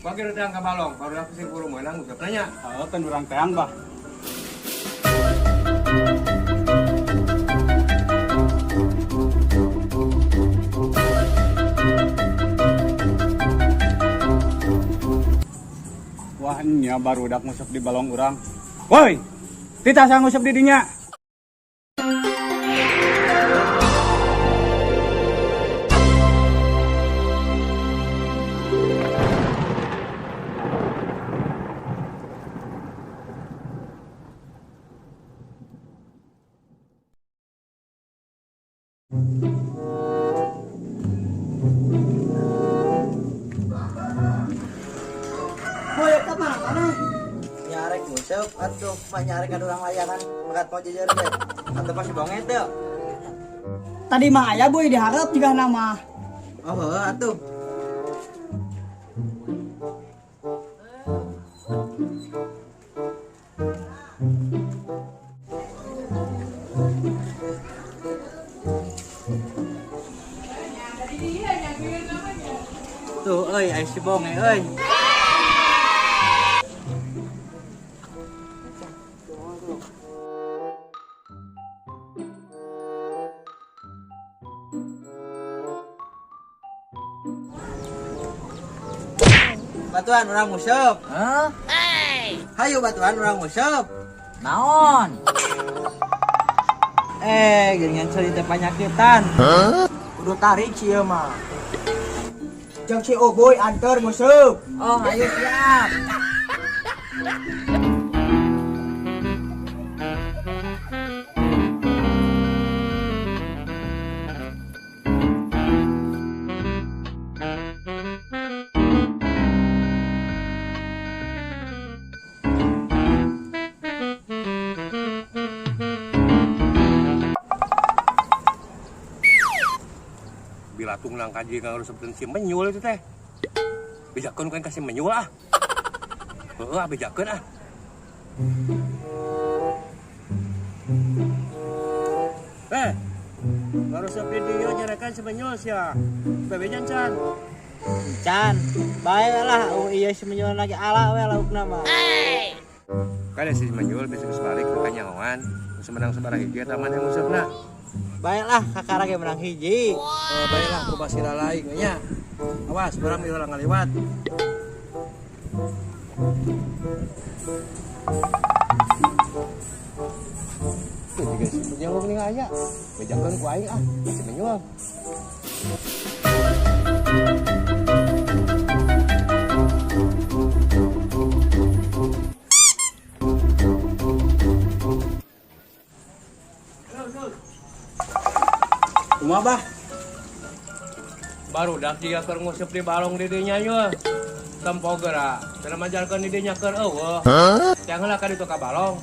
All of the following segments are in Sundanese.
Bagi teang ka balong, baru aku sing buru meunang usep nanya. Heuh kan urang teang bah. Wah nya barudak ngusep di balong urang. Woi, titah saha ngusep di dinya. Boy, ka mana? Nyarek nguseup atuh, mah nyarek ka urang layangan mekat mau jejer teh. Atuh pasti bonge teu. Tadi mah aya boy diharap juga nama. Oh, heuh atuh. Tuh euy, ai si bonge euy. Batuan urang nguseup. Hah? Hayu batuan urang nguseup. Naon? Geuningan ceuli teh panyakitan. Kudu tarik sih ieu mah. Jeung si Oboy anter nguseup. Oh, ayo siap. Bilatung nang kaji ngarusepkeun si menyul itu teh. Bejakeun ku aing ka si menyul ah. Heueuh ah bejakeun ah. Ngarusep di dieu nyarekan si menyul sia. Bebejan can. Can, bae lah, oh iya si menyul lagi ala we laukna mah. Kan si menyul bisa geus balik ka kanyahoan. Geus menang sabaraha hiji eta mah yang ngusepna. Baiklah, kakara ge menang hiji. Oh, baiklah, ku pasti lalai nya. Awas, urang ieu ngaliwat. Tuh juga si menyul nih aya. Bejakeun ku aing ah, si menyul. Kumaha bah? Barudak dia keur nguseup di balong di dinya yeuh. Tempo geura, cenah majarkeun di dinya keur eueuh. Teang heula ka ditu ka balong.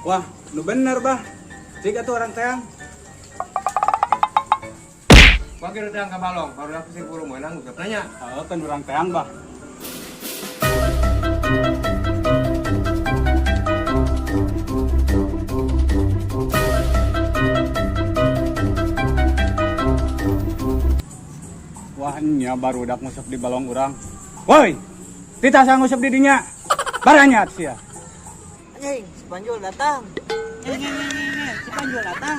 Wah, nu bener bah. Cik atuh urang teang. Bagi teang ka balong, barudak sing buru meunang nguseup nanya. Heuh kan urang teang bah. Wah nya barudak nguseup di balong urang. Woi, titah saha nguseup di dinya. Baranyat sia. Anjing, si Panjul datang. Nyeng, nyeng, nyeng, nyeng, nyeng. Si Panjul datang.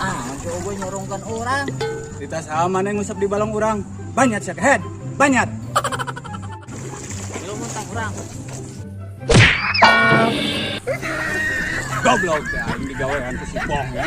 Ah, si Oboy nyorongkan orang. Titah saha maneh nguseup di balong urang. Banyak sia kehed, banyak. Lu muntah urang. Goblok teh aing digawean ku si Bong ya.